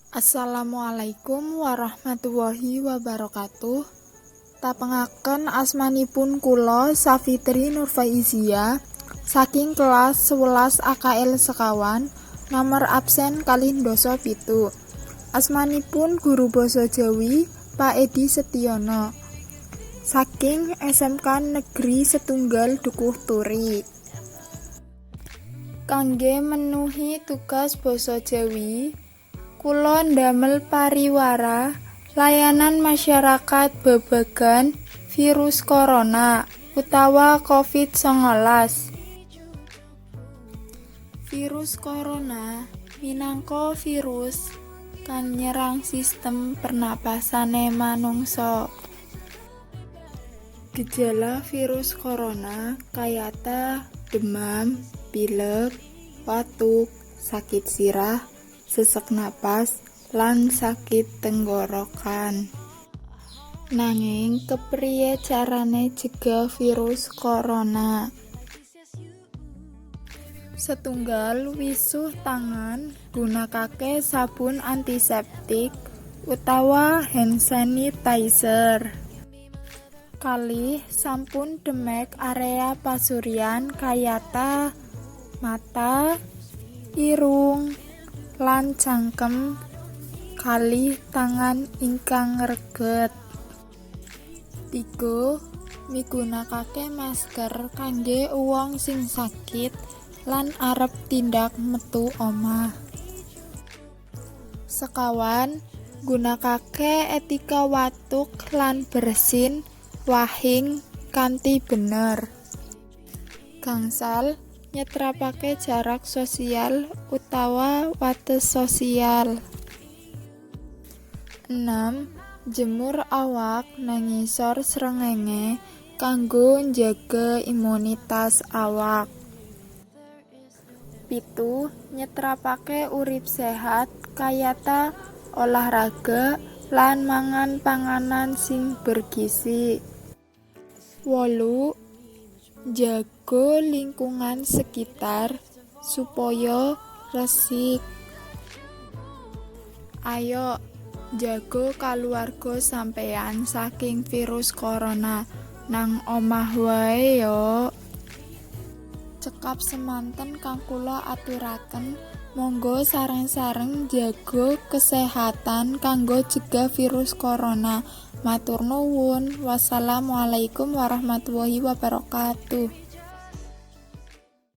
Assalamualaikum warahmatullahi wabarakatuh. Tapengaken asmanipun kula Safitri Nurfaizia saking kelas 11 AKL 9, nomor absen 27. Asmanipun guru basa Jawi Pak Edi Setiono saking SMK Negeri 1 Dukuhturi. Kangge menuhi tugas basa Jawi, kula ndamel pariwara layanan masyarakat babagan virus corona utawa COVID-19. Virus corona minangka virus kang nyerang sistem pernapasane manungsa. Gejala virus corona kayata demam, pilek, watuk, sakit sirah, sesek napas, lan sakit tenggorokan. Nanging kepriye carane cegah virus corona? Setunggal, wisuh tangan gunakake sabun antiseptik utawa hand sanitizer. 2, sampun demek area pasuryan kayata mata, irung, lan cangkem kalih tangan ingkang reget. 3, migunakake masker kangge uwong sing sakit lan arep tindak metu omah. 9, nggunakake etika watuk lan bersin wahing kanthi bener. 5, nyetrapake jarak sosial utawa wates sosial. 6, njemur awak nang ngisor srengenge kanggo njaga imunitas awak. 7, nyetrapake urip sehat kayata olahraga lan mangan panganan sing bergizi. 8, njaga lingkungan sekitar supaya resik. Ayo njaga kaluwarga sampeyan saking virus corona, nang omah wae yo. Cekap semanten kang kula aturaken, monggo sareng-sareng njaga kesehatan kanggo cegah virus corona. Matur nuwun. Wassalamualaikum warahmatullahi wabarakatuh.